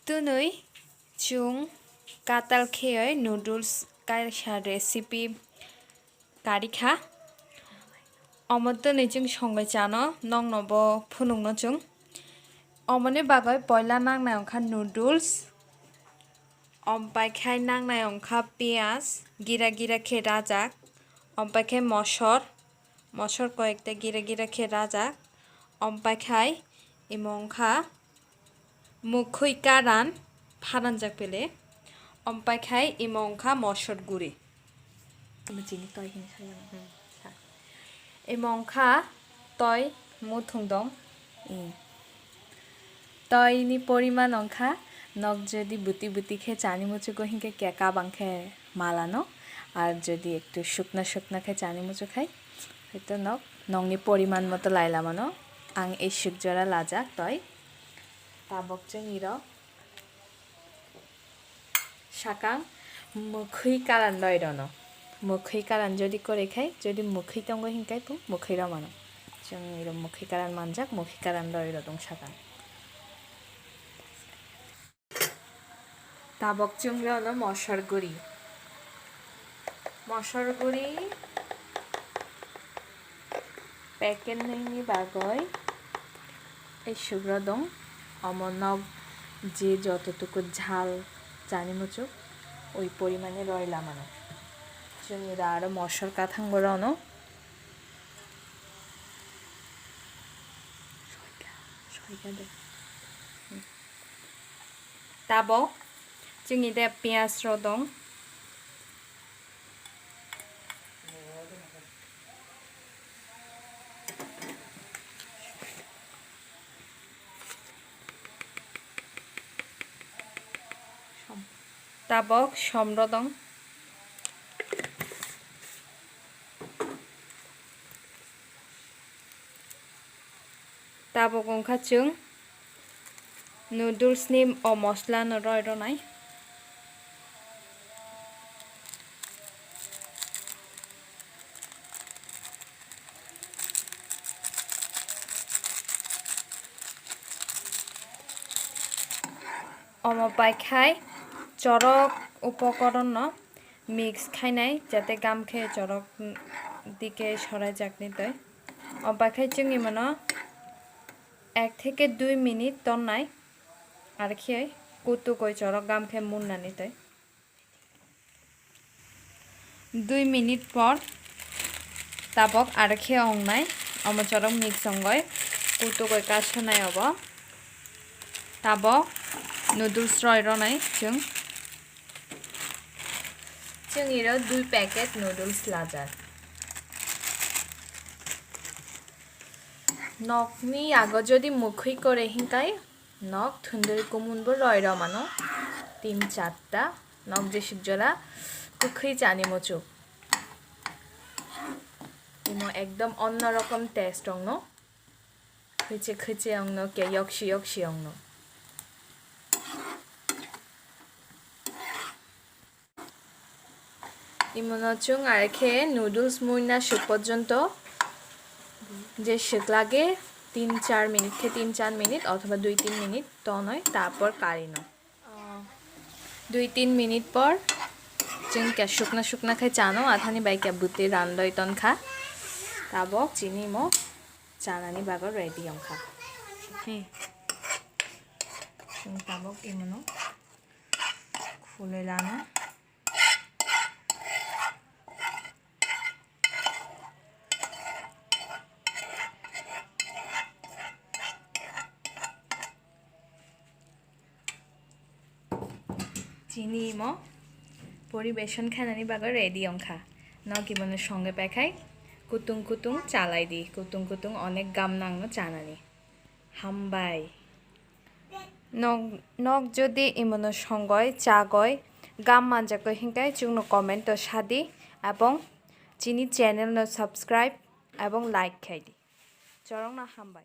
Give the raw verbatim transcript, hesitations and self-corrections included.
Twnwi chwng katal kheyoi noodles kaisa recipe karikha. Omo twnwi chwng songwi chano, nokno bo phunukno chwng. Omoni bagwi poila nangnai wngkha noodles, ompai khai nangnai wngkha piyaj, gira gira khe rajak, ompai khai mosor, mosor koyekta gira gira khe rajak, ompai khai imo wngkha mukhwi karan pharanjak pele, ompai khai imo wngkha mosor guri. Imo chini toi hini saya. Hmm, sa. Imo wngkha toi muthung dong. Hmm. Toi ni poriman wngkha, nok jodi buti buti khe chani muchugo hinkhe kekabang khe malano, ar jodi ektu sukna sukna khe chani muchukhai, hoito nok, nokni poriman moto lai lamano. Ang ei suk jora lajak toi. Tabok chwng iro sakang mwkhwi karan roi rono. Mwkhwi karan jodi kore khai, jodi mwkhwi tongo hinkhai bo mwkhwi romano. Chwng iro mwkhwi karan manjak, mwkhwi karan roi ro dong sakang. Tabok chwng rono mosor guri. Mosor guri packet nini bagwi ei sugro dong. Omo nok je jototuku jhal chani muchuk, oi porimani roi lamano. Chwng ira aro mosor kathang bo rono. Soika, soika de. Tabok chini de piyaj rok dong. Tabok som rok dong. Tabok wngkha chwng noodles ni o mosla no roi rwnai. Omo pai khai chorok upokoron no mix khainai, jate gam khe chorok dike sorai jakni twi. Omo pai khai chwng imono ek theke dui minute tonnai, ar khe kutuk oi chorok gam khe munnani twi. Dui minute por tabok aro khe wngnai, omo chorok mix wngoi, kutuk oi kasanai obo. Tabok noodles roi rwnai chwng. Chwng iro dui packet noodles lajar. Nokni yago jodi mukhwi kore hinkai, nok thundri kumun bo roi rw mano, tin charta. Nok jesik jora kwkhwi chani muchuk. Imo ekdom onno rokom taste ongno. Khwiche khwiche ongno, ke yoksi yoksi ongno. Imono chwng arekhe noodles muina swk porjonto je swk lage, tin char minute khe tin char minute othoba dui tin minute tonoi, tarpor karino. Dui tin minute por chwng khe sukna sukna khe chano athani bai khe bwtwi randoi tonkha. Tabok chini imo chanani bagwi ready wngkha. Chwng tabok imono khulwi lana. Chini imo poribeson khainani bagwi ready wngkha. Nok imono songwi paikhai kutung kutung chalai di, kutung kutung onek gam nangno chanani. Hambai. Nok, nok jodi imono songoi, chagoi, gam manjagoi hinkai chwngno comment o sadi, ebong chini channel no subscribe ebong like khaidi. Chorokno hambai.